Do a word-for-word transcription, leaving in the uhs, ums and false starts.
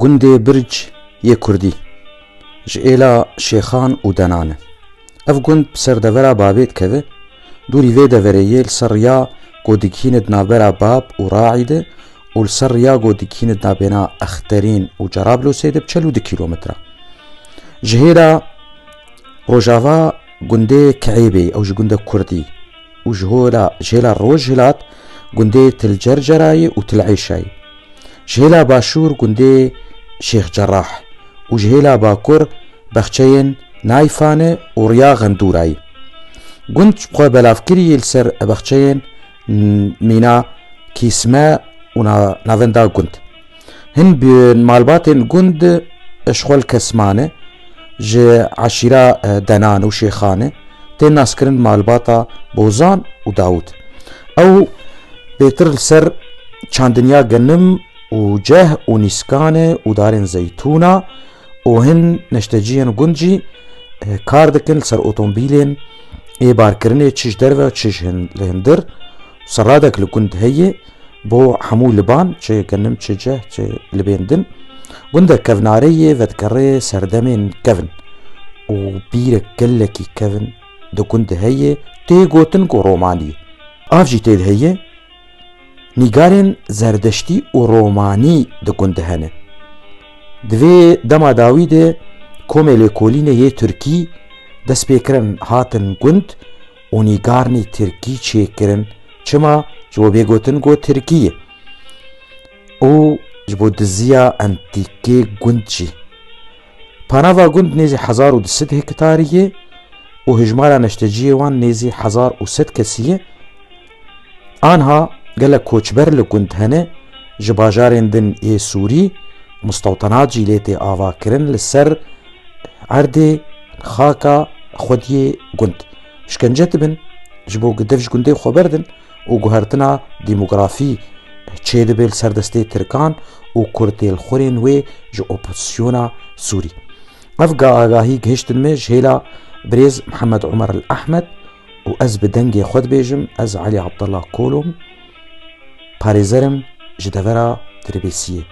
Gundê Birc yê Kurdî ji êla Şêxan û Denan e. Ev gund bi ser devera Babê dikeve. Dûrî vê deverê yê li ser riya ku digihîne di navbera Bab û Raî de û li ser riya ku digihîne di navbêna Exterîn û Cerablosê de bi çel û du kîlometre. Ji hêla rojava gundê Kiêbê, ew ji gundek Kurdî, û ji hêla, ji hêla rojhilat gundê Til Cercerayê û Til Êşayê. Ji hêla başûr gundê Şêx Cerrah û ji hêla bakur bexçeyên Nayfane û riya Xendûrayê. Gund ji xwe belavkirî yê li ser bexçeyên Mîna Kîsme û na-, navenda gund. Hin bi malbatên gund ji xwe li kesmane, ji eşîra, e, Denan û Şêxane, tên naskirin malbata Bozan û Dawûd. Ew bêtir li ser çandiniya genim û ceh û nîskane û darên zeytûna û hin neşteciyên gund jî, e, kar dikin li ser otomobîlên ê barkirinê, çi ji derve, çi ji hin-, li hindir. Serradek li gund heye bo hemû liban, çi genim, çi ceh, çi libên din. Gundek kevnare ye, vedigere serdemên kevin û bîrek gelekî kevin di gund heye, tê gotin ku romanî ye. Av jî tê de heye. Nîgarên zerdeştî û romanî di gund de hene. Di vê dema dawî de komê lêkolînê yê tirkî dest pê kirin hatin gund û nîgarnî tirkî çêkirin. Çima? Ji bo bê gotin ku tirkî ye. Û ji bo diziya entîkê gund jî. Panava gund nêzî hezar û du sed hektarî ye û hijmara neşteciyê wan nêzî hezar û sed kesî ye. Anha gelek koçber li gund hene, ji bajarên din yê Sûrî, mustewtenat jî lê tê avakirin, li ser erdê xaka xwediyê gund şikence dibin, ji bo ku dev ji gundê xwe berdin û guhertina demografî çêdibe li ser destê Tirkan û ku têlxurên wê ji opozîsyona Sûrî. Ev ga-, agahî gihiştin me ji hêla birêz Mihemed Omer El Ehmed û ez bi dengê xwe dibêjim, ez Elî Abdullah Kolom, parêzerim ji devera Dirbêsiyê.